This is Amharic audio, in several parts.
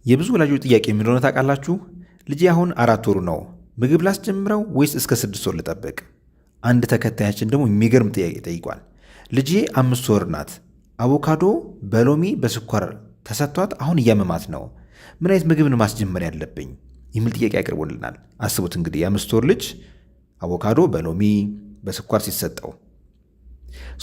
የብዙ ወላጆች ጥያቄ ምን እንደሆነ ታውቃላችሁ? ልጄ አሁን 4 ወሩ ነው፣ ምግብ ላስጀምረው ወይስ እስከ 6 ወር ልጠብቅ? አንድ ተከታያችን ደግሞ የሚገርም ጥያቄ ጠይቋል። ልጄ 5 ወር ናት፣ አቮካዶ በሎሚ በስኳር ተሰጥቷት አሁን እያመማት ነው። ምን አይነት ምግብ ነው ማስጀመር ያለብኝ? የሚል ጥያቄ አቅርቦልናል። አስቡት እንግዲህ የ5 ወር ልጅ አቮካዶ በሎሚ በስኳር ሲሰጠው።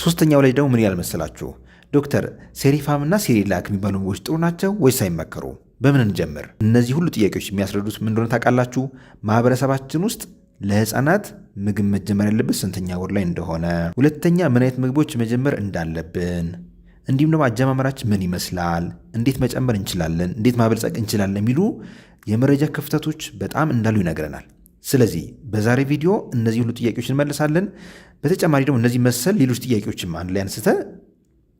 ሶስተኛው ላይ ደግሞ ምን ያህል መሰላችሁ? ዶክተር፣ ሴሪፋም እና ሴሪላክ የሚባሉ ምግቦች ጥሩ ናቸው ወይስ አይመከሩ? በምን እንጀምር? እነዚህ ሁሉ ጥያቄዎች የሚያስረዱት ምን እንደሆነ ታውቃላችሁ? ማህበረሰባችን ውስጥ ለህፃናት ምግብ መጀመር ያለበት ስንተኛ ወር ላይ እንደሆነ፣ ሁለተኛ ምን አይነት ምግቦች መጀመር እንዳለብን፣ እንዲሁም ደግሞ አጀማመራችን ምን ይመስላል፣ እንዴት መጨመር እንችላለን፣ እንዴት ማበልጸግ እንችላለን የሚሉ የመረጃ ክፍተቶች በጣም እንዳሉ ይነግረናል። ስለዚህ በዛሬ ቪዲዮ እነዚህ ሁሉ ጥያቄዎች እንመልሳለን። በተጨማሪ ደግሞ እነዚህ መሰል ሌሎች ጥያቄዎችም አንድ ላይ አንስተን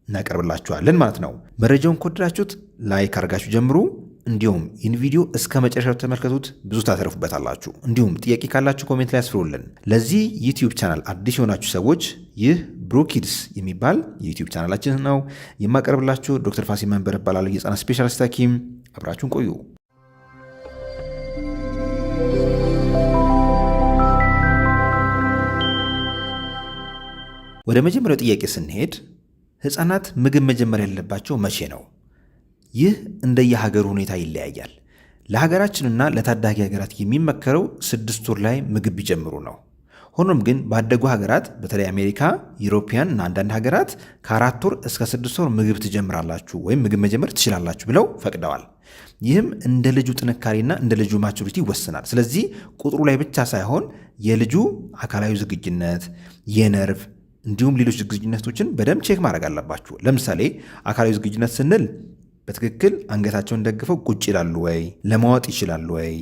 እናቀርብላችኋለን ማለት ነው። መረጃውን ከወደዳችሁት like አድርጋችሁ ጀምሩ። እንዲሁም ይህን ቪዲዮ እስከ መጨረሻው ተመልከቱት፣ ብዙ ታተርፉበታላችሁ። እንዲሁም ጥያቄ ካላችሁ comment ላይ አስፍሩልን። ለዚህ YouTube channel አዲስ የሆናችሁ ሰዎች ይህ ብሩኪድስ የሚባል የ YouTube ቻናላችን ነው። የማቀርብላችሁ ዶክተር ፋሲል መንበር እባላለሁ፣ የህፃናት specialist ሐኪም። አብራችሁን ቆዩ። ወደ መጀመሪያው ጥያቄ ስንሄድ ህፃናት ምግብ መጀመር ያለባቸው መቼ ነው? ይህ እንደየሀገሩ ሁኔታ ይለያያል። ለሀገራችንና ለታዳጊ ሀገራት የሚመከረው 6 ወር ላይ ምግብ ቢጀምሩ ነው። ሆኖም ግን ባደጉ ሀገራት በተለይ አሜሪካ፣ European እና አንዳንድ ሀገራት ከ4 ወር እስከ 6 ወር ምግብ ትጀምራላችሁ ወይም ምግብ መጀመር ትችላላችሁ ብለው ፈቅደዋል። ይህም እንደ ልጁ ጥንካሬና እንደ ልጁ maturity ይወሰናል። ስለዚህ ቁጥሩ ላይ ብቻ ሳይሆን የልጁ አካላዊ ዝግጁነት፣ የነርቭ እንዲሁም ሌሎች ዝግጁነቶችን በደንብ check ማድረግ አለባችሁ። ለምሳሌ አካላዊ ዝግጁነት ስንል በትክክል አንገታቸውን ደግፈው ቁጭ ይላሉ ወይ፣ ለመዋጥ ይችላሉ ወይ፣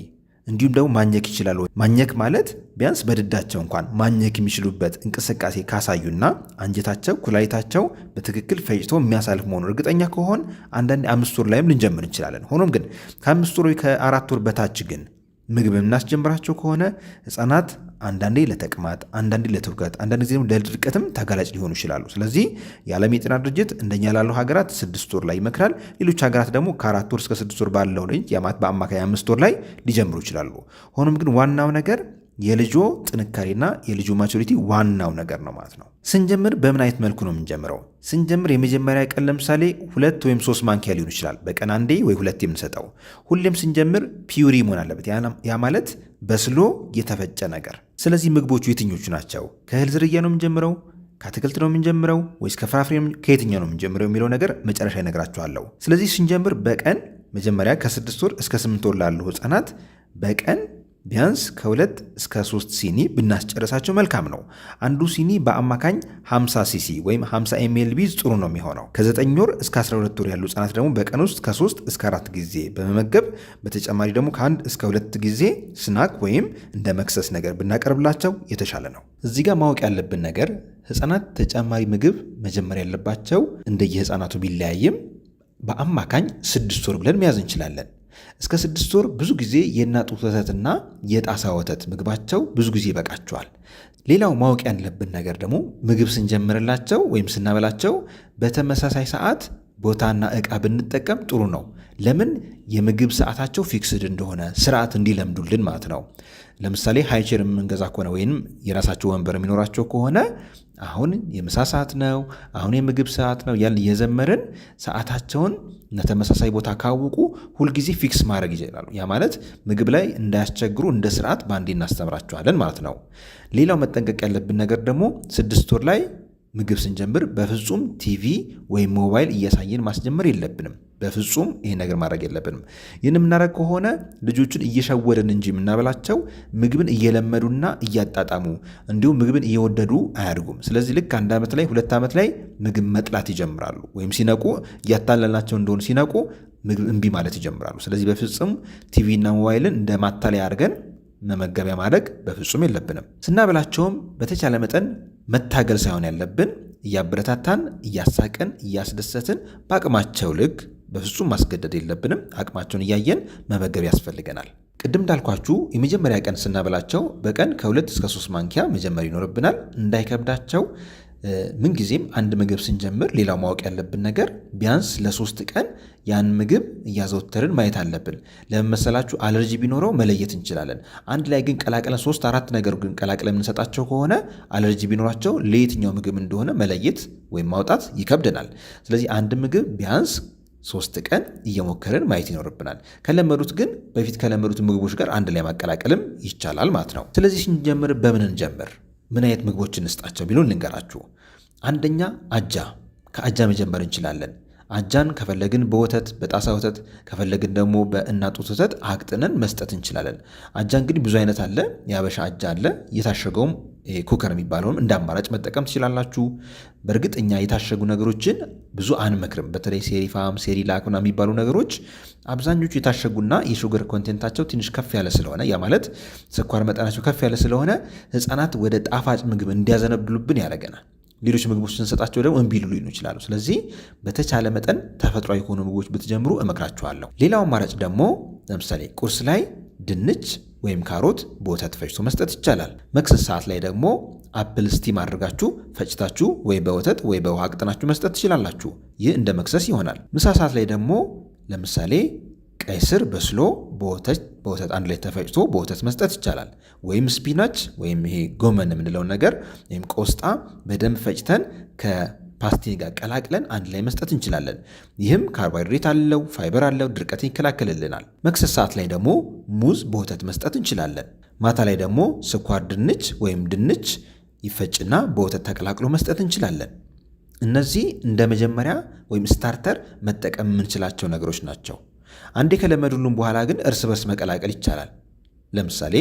እንዲሁም ደግሞ ማኘክ ይችላሉ ወይ። ማኘክ ማለት ቢያንስ በድዳቸው እንኳን ማኘክ የሚችሉበት እንቅስቃሴ ካሳዩና አንጀታቸው፣ ኩላሊታቸው በትክክል ፈጭቶ የሚያሳልፍ መሆኑ እርግጠኛ ከሆን አንዳንዴ 5 ወር ላይም ልንጀምር እንችላለን። ሆኖም ግን ከ5 ወር ወይ ከ4 ወር በታች ግን ምግብ የምናስጀምራቸው ከሆነ ህፃናት አንዳንዴ ለተቅማጥ፣ አንዳንዴ ለትውከት፣ አንዳንድ ጊዜ ለድርቀትም ተጋላጭ ሊሆኑ ይችላሉ። ስለዚህ የዓለም የጤና ድርጅት እንደኛ ላሉ ሀገራት 6 ወር ላይ ይመክራል። ሌሎች ሀገራት ደግሞ ከ4 ወር እስከ 6 ወር ባለው range፣ ያ ማለት በአማካይ 5 ወር ላይ ሊጀምሩ ይችላሉ። ሆኖም ግን ዋናው ነገር የልጆ ጥንካሬና የልጁ maturity ዋናው ነገር ነው ማለት ነው። ስንጀምር በምን አይነት መልኩ ነው የምንጀምረው? ስንጀምር የመጀመሪያ ቀን ለምሳሌ 2 ወይም 3 ማንኪያ ሊሆን ይችላል፣ በቀን አንዴ ወይ ሁለት የምንሰጠው። ሁሌም ስንጀምር puree መሆን አለበት። ያ ማለት በስሎ የተፈጨ ነገር። ስለዚህ ምግቦቹ የትኞቹ ናቸው? ከእህል ዝርያ ነው የምንጀምረው? ከአትክልት ነው የምንጀምረው ወይስ ከፍራፍሬ? ከየትኛው ነው የምንጀምረው የሚለው ነገር መጨረሻ ይነግራችኋለሁ። ስለዚህ ስንጀምር በቀን መጀመሪያ ከ6 ወር እስከ 8 ወር ላሉ ህፃናት በቀን ቢያንስ ከ2 እስከ 3 ሲኒ ብናስጨርሳቸው መልካም ነው። አንዱ ሲኒ በአማካኝ 50 cc ወይም 50 ml ቢይዝ ጥሩ ነው የሚሆነው። ከ9 ወር እስከ 12 ወር ያሉ ህጻናት ደግሞ በቀን ውስጥ ከ3 እስከ 4 ጊዜ በመመገብ በተጨማሪ ደግሞ ከ1 እስከ 2 ጊዜ snack ወይም እንደ መክሰስ ነገር ብናቀርብላቸው የተሻለ ነው። እዚህ ጋር ማወቅ ያለብን ነገር ህጻናት ተጨማሪ ምግብ መጀመር ያለባቸው እንደየህፃናቱ ቢለያይም በአማካኝ 6 ወር ብለን መያዝ እንችላለን። እስከ 6 ወር ብዙ ጊዜ የእናት ጡት ወተትና የጣሳ ወተት ምግባቸው ብዙ ጊዜ ይበቃቸዋል። ሌላው ማወቅ ያለብን ነገር ደግሞ ምግብ ስንጀምርላቸው ወይም ስናበላቸው በተመሳሳይ ሰዓት፣ ቦታና ዕቃ ብንጠቀም ጥሩ ነው። ለምን? የምግብ ሰዓታቸው fixed እንደሆነ ስርዓት እንዲለምዱልን ማለት ነው። ለምሳሌ high chair የምንገዛ ከሆነ ወይም የራሳቸው ወንበር የሚኖራቸው ከሆነ አሁን የምሳ ሰዓት ነው፣ አሁን የምግብ ሰዓት ነው እያልን እየዘመርን ሰዓታቸውን እና ተመሳሳይ ቦታ ካወቁ ሁልጊዜ fix ማድረግ ይችላሉ። ያ ማለት ምግብ ላይ እንዳያስቸግሩ እንደ ስርዓት በአንዴ እናስተምራቸዋለን ማለት ነው። ሌላው መጠንቀቅ ያለብን ነገር ደግሞ 6 ወር ላይ ምግብ ስንጀምር በፍጹም ቲቪ ወይም ሞባይል እያሳየን ማስጀመር የለብንም። በፍጹም ይሄን ነገር ማድረግ የለብንም። ይህን የምናደርግ ከሆነ ልጆቹን እየሸወደን እንጂ የምናበላቸው ምግብን እየለመዱና እያጣጣሙ እንዲሁም ምግብን እየወደዱ አያድጉም። ስለዚህ ልክ 1 ዓመት ላይ፣ 2 ዓመት ላይ ምግብ መጥላት ይጀምራሉ። ወይም ሲነቁ፣ እያታለልናቸው እንደሆኑ ሲነቁ ምግብ እምቢ ማለት ይጀምራሉ። ስለዚህ በፍጹም ቲቪና ሞባይልን እንደ ማታለያ አድርገን መመገቢያ ማድረግ በፍጹም የለብንም። ስናበላቸውም በተቻለ መጠን መታገል ሳይሆን ያለብን እያበረታታን፣ እያሳቅን፣ እያስደሰትን በአቅማቸው ልክ፣ በፍጹም ማስገደድ የለብንም። አቅማቸውን እያየን መመገብ ያስፈልገናል። ቅድም እንዳልኳችሁ የመጀመሪያ ቀን ስናበላቸው በቀን ከ2 እስከ 3 ማንኪያ መጀመር ይኖርብናል። እንዳይከብዳቸው ምንጊዜም አንድ ምግብ ስንጀምር ሌላው ማወቅ ያለብን ነገር ቢያንስ ለ3 ቀን ያን ምግብ እያዘወተርን ማየት አለብን። ለምን መሰላችሁ? አለርጂ ቢኖረው መለየት እንችላለን። አንድ ላይ ግን ቀላቅለን 3-4 ነገር ግን ቀላቅለን የምንሰጣቸው ከሆነ አለርጂ ቢኖራቸው ለየትኛው ምግብ እንደሆነ መለየት ወይም ማውጣት ይከብደናል። ስለዚህ አንድ ምግብ ቢያንስ 3 ቀን እየሞከርን ማየት ይኖርብናል። ከለመዱት ግን በፊት ከለመዱት ምግቦች ጋር አንድ ላይ ማቀላቀልም ይቻላል ማለት ነው። ስለዚህ ስንጀምር በምን እንጀምር? ምን አይነት ምግቦችን እንስጣቸው ቢሉን ልንገራችሁ። አንደኛ አጃ፣ ከአጃ መጀመር እንችላለን። አጃን ከፈለግን በወተት በጣሳ ወተት ከፈለግን ደግሞ በእናት ጡት ወተት አቅጥነን መስጠት እንችላለን። አጃ እንግዲህ ብዙ አይነት አለ። የአበሻ አጃ አለ። የታሸገውም ኩከር የሚባለውም እንደ አማራጭ መጠቀም ትችላላችሁ። በእርግጥ እኛ የታሸጉ ነገሮችን ብዙ አንመክርም። በተለይ ሴሪፋም፣ ሴሪላክ ምናምን የሚባሉ ነገሮች አብዛኞቹ የታሸጉና የ sugar content ኣቸው ትንሽ ከፍ ያለ ስለሆነ፣ ያ ማለት ስኳር መጠናቸው ከፍ ያለ ስለሆነ ሕፃናት ወደ ጣፋጭ ምግብ እንዲያዘነብሉብን ያደርገናል። ሌሎች ምግቦች ስንሰጣቸው ደግሞ እምቢ ሊሉ ይችላሉ። ስለዚህ በተቻለ መጠን ተፈጥሯዊ የሆኑ ምግቦች ብትጀምሩ እመክራችኋለሁ። ሌላው አማራጭ ደግሞ ለምሳሌ ቁርስ ላይ ድንች ወይም ካሮት በወተት ፈጭቶ መስጠት ይቻላል። መክሰስ ሰዓት ላይ ደግሞ apple steam አድርጋችሁ ፈጭታችሁ ወይ በወተት ወይ በውሃ አቅጥናችሁ መስጠት ትችላላችሁ። ይህ እንደ መክሰስ ይሆናል። ምሳ ሰዓት ላይ ደግሞ ለምሳሌ ቀይ ስር በስሎ በወተት አንድ ላይ ተፈጭቶ በወተት መስጠት ይቻላል። ወይም spinach ወይም ይሄ ጎመን የምንለውን ነገር ወይም ቆስጣ በደንብ ፈጭተን ከፓስቲ ጋር ቀላቅለን አንድ ላይ መስጠት እንችላለን። ይህም ካርቦሃይድሬት አለው፣ ፋይበር አለው፣ ድርቀትን ይከላከልልናል። መክሰስ ሰዓት ላይ ደግሞ ሙዝ በወተት መስጠት እንችላለን። ማታ ላይ ደግሞ ስኳር ድንች ወይም ድንች ይፈጭና በወተት ተቀላቅሎ መስጠት እንችላለን። እነዚህ እንደ መጀመሪያ ወይም starter መጠቀም የምንችላቸው ነገሮች ናቸው። አንዴ ከለመዱልን በኋላ ግን እርስ በርስ መቀላቀል ይቻላል። ለምሳሌ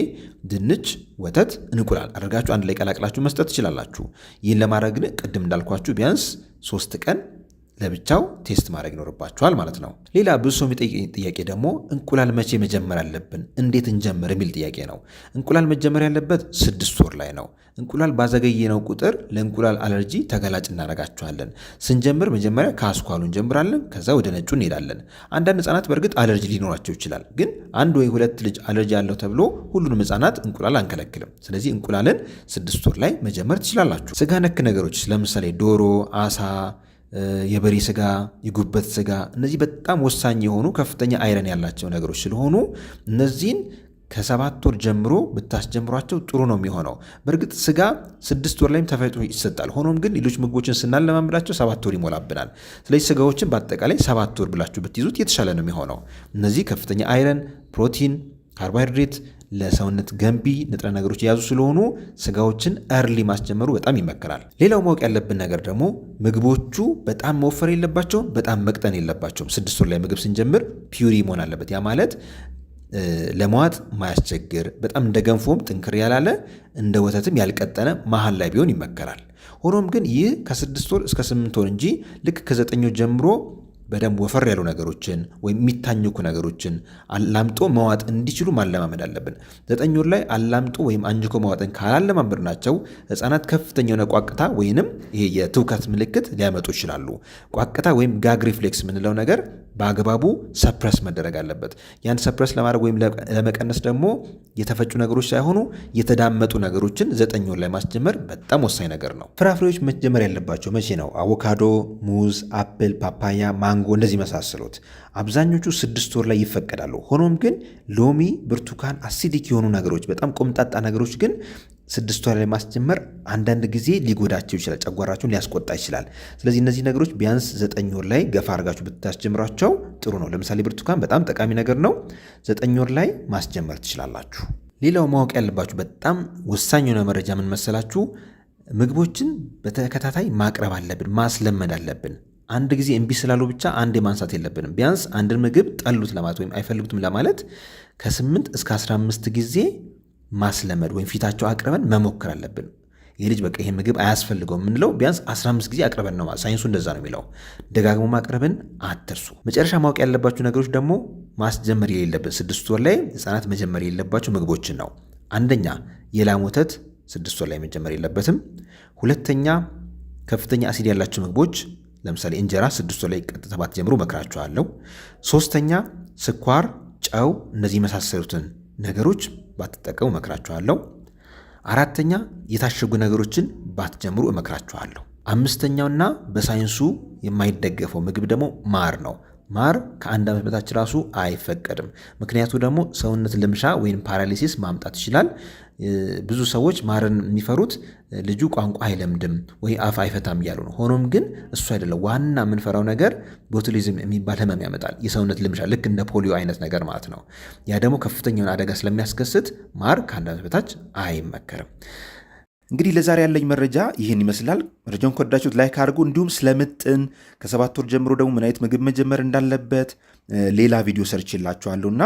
ድንች፣ ወተት፣ እንቁላል አድርጋችሁ አንድ ላይ ቀላቅላችሁ መስጠት ትችላላችሁ። ይህን ለማድረግ ግን ቅድም እንዳልኳችሁ ቢያንስ 3 ቀን ለብቻው test ማድረግ ይኖርባችኋል ማለት ነው። ሌላ ብዙ ሰው የሚጠይቀኝ ጥያቄ ደግሞ እንቁላል መቼ መጀመር አለብን፣ እንዴት እንጀምር የሚል ጥያቄ ነው። እንቁላል መጀመር ያለበት 6 ወር ላይ ነው። እንቁላል ባዘገየነው ቁጥር ለእንቁላል አለርጂ ተገላጭ እናደርጋቸዋለን። ስንጀምር መጀመሪያ ከአስኳሉ እንጀምራለን፣ ከዛ ወደ ነጩ እንሄዳለን። አንዳንድ ሕፃናት በእርግጥ አለርጂ ሊኖራቸው ይችላል። ግን 1 ወይ 2 ልጅ አለርጂ ያለው ተብሎ ሁሉንም ሕፃናት እንቁላል አንከለክልም። ስለዚህ እንቁላልን 6 ወር ላይ መጀመር ትችላላችሁ። ስጋ ነክ ነገሮች ለምሳሌ ዶሮ፣ አሳ፣ የበሬ ስጋ፣ የጉበት ስጋ እነዚህ በጣም ወሳኝ የሆኑ ከፍተኛ iron ያላቸው ነገሮች ስለሆኑ እነዚህን ከ7 ወር ጀምሮ ብታስጀምሯቸው ጥሩ ነው የሚሆነው። በእርግጥ ስጋ 6 ወር ላይም ተፈጭቶ ይሰጣል። ሆኖም ግን ሌሎች ምግቦችን ስናለማምዳቸው 7 ወር ይሞላብናል። ስለዚህ ስጋዎችን በአጠቃላይ 7 ወር ብላችሁ ብትይዙት የተሻለ ነው የሚሆነው። እነዚህ ከፍተኛ iron፣ ፕሮቲን፣ ካርቦሃይድሬት ለሰውነት ገንቢ ንጥረ ነገሮች የያዙ ስለሆኑ ስጋዎችን early ማስጀመሩ በጣም ይመከራል። ሌላው ማወቅ ያለብን ነገር ደግሞ ምግቦቹ በጣም መወፈር የለባቸውም፣ በጣም መቅጠን የለባቸውም። 6 ወር ላይ ምግብ ስንጀምር puree መሆን አለበት። ያ ማለት ለመዋጥ ማያስቸግር፣ በጣም እንደ ገንፎም ጥንክር ያላለ እንደ ወተትም ያልቀጠነ መሀል ላይ ቢሆን ይመከራል። ሆኖም ግን ይህ ከ6 ወር እስከ 8 ወር እንጂ ልክ ከ9 ወር ጀምሮ በደንብ ወፈር ያሉ ነገሮችን ወይም የሚታኝኩ ነገሮችን አላምጦ መዋጥ እንዲችሉ ማለማመድ አለብን። 9 ወር ላይ አላምጦ ወይም አኝኮ መዋጥን ካላለማመድናቸው ሕፃናት ከፍተኛ የሆነ ቋቅታ ወይንም ይሄ የትውከት ምልክት ሊያመጡ ይችላሉ። ቋቅታ ወይም gag reflex የምንለው ነገር በአግባቡ suppress መደረግ አለበት። ያን suppress ለማድረግ ወይም ለመቀነስ ደግሞ የተፈጩ ነገሮች ሳይሆኑ የተዳመጡ ነገሮችን 9 ወር ላይ ማስጀመር በጣም ወሳኝ ነገር ነው። ፍራፍሬዎች መጀመር ያለባቸው መቼ ነው? አቮካዶ፣ ሙዝ፣ apple፣ ፓፓያ፣ ማንጎ እንደዚህ መሳሰሉት አብዛኞቹ 6 ወር ላይ ይፈቀዳሉ። ሆኖም ግን ሎሚ፣ ብርቱካን፣ acidic የሆኑ ነገሮች በጣም ቆምጣጣ ነገሮች ግን 6 ወር ላይ ማስጀመር አንዳንድ ጊዜ ሊጎዳቸው ይችላል፣ ጨጓራቸውን ሊያስቆጣ ይችላል። ስለዚህ እነዚህ ነገሮች ቢያንስ 9 ወር ላይ ገፋ አድርጋችሁ ብታስጀምሯቸው ጥሩ ነው። ለምሳሌ ብርቱካን በጣም ጠቃሚ ነገር ነው። 9 ወር ላይ ማስጀመር ትችላላችሁ። ሌላው ማወቅ ያለባችሁ በጣም ወሳኝ የሆነ መረጃ ምን መሰላችሁ? ምግቦችን በተከታታይ ማቅረብ አለብን፣ ማስለመድ አለብን። አንድ ጊዜ እምቢ ስላሉ ብቻ አንዴ ማንሳት የለብንም። ቢያንስ አንድን ምግብ ጠሉት ለማለት ወይም አይፈልጉትም ለማለት ከ8 እስከ 15 ጊዜ ማስለመድ ወይም ፊታቸው አቅርበን መሞከር አለብን። ይህ ልጅ በቃ ይሄ ምግብ አያስፈልገውም የምንለው ቢያንስ 15 ጊዜ አቅርበን ነው። ሳይንሱ እንደዛ ነው የሚለው። ደጋግሞ ማቅረብን አትርሱ። መጨረሻ ማወቅ ያለባችሁ ነገሮች ደግሞ ማስጀመር የሌለብን 6 ወር ላይ ሕፃናት መጀመር የሌለባቸው ምግቦችን ነው። አንደኛ የላም ወተት 6 ወር ላይ መጀመር የለበትም። ሁለተኛ ከፍተኛ አሲድ ያላቸው ምግቦች ለምሳሌ እንጀራ 6 ወር ላይ ቀጥታ ባትጀምሩ እመክራችኋለሁ። ሶስተኛ ስኳር፣ ጨው እነዚህ የመሳሰሉትን ነገሮች ባትጠቀሙ እመክራችኋለሁ። አራተኛ፣ የታሸጉ ነገሮችን ባትጀምሩ እመክራችኋለሁ። አምስተኛውና በሳይንሱ የማይደገፈው ምግብ ደግሞ ማር ነው። ማር ከ1 ዓመት በታች ራሱ አይፈቀድም። ምክንያቱ ደግሞ ሰውነት ልምሻ ወይም paralysis ማምጣት ይችላል። ብዙ ሰዎች ማርን የሚፈሩት ልጁ ቋንቋ አይለምድም ወይ አፍ አይፈታም እያሉ ነው። ሆኖም ግን እሱ አይደለም ዋና የምንፈራው ነገር፣ botulism የሚባል ህመም ያመጣል። የሰውነት ልምሻ፣ ልክ እንደ ፖሊዮ አይነት ነገር ማለት ነው። ያ ደግሞ ከፍተኛውን አደጋ ስለሚያስከስት ማር ከ1 ዓመት በታች አይመከርም። እንግዲህ ለዛሬ ያለኝ መረጃ ይህን ይመስላል። መረጃውን ከወዳችሁት like አድርጉ። እንዲሁም ስለ ምጥን፣ ከ7 ወር ጀምሮ ደግሞ ምን አይነት ምግብ መጀመር እንዳለበት ሌላ ቪዲዮ ሰርቼላችኋለሁ እና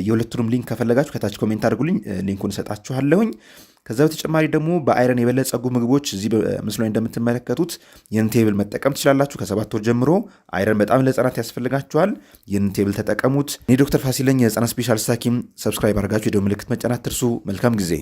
የሁለቱንም link ከፈለጋችሁ ከታች comment አድርጉልኝ፣ link ኡን እሰጣችኋለሁኝ። ከዛ በተጨማሪ ደግሞ በ iron የበለጸጉ ምግቦች እዚህ በምስሉ ላይ እንደምትመለከቱት ይህን table መጠቀም ትችላላችሁ። ከ7 ወር ጀምሮ iron በጣም ለህፃናት ያስፈልጋችኋል። ይህን table ተጠቀሙት። እኔ ዶክተር ፋሲል ነኝ፣ የህፃናት specialist ሐኪም። Subscribe አድርጋችሁ የደወል ምልክት መጫን አትርሱ። መልካም ጊዜ።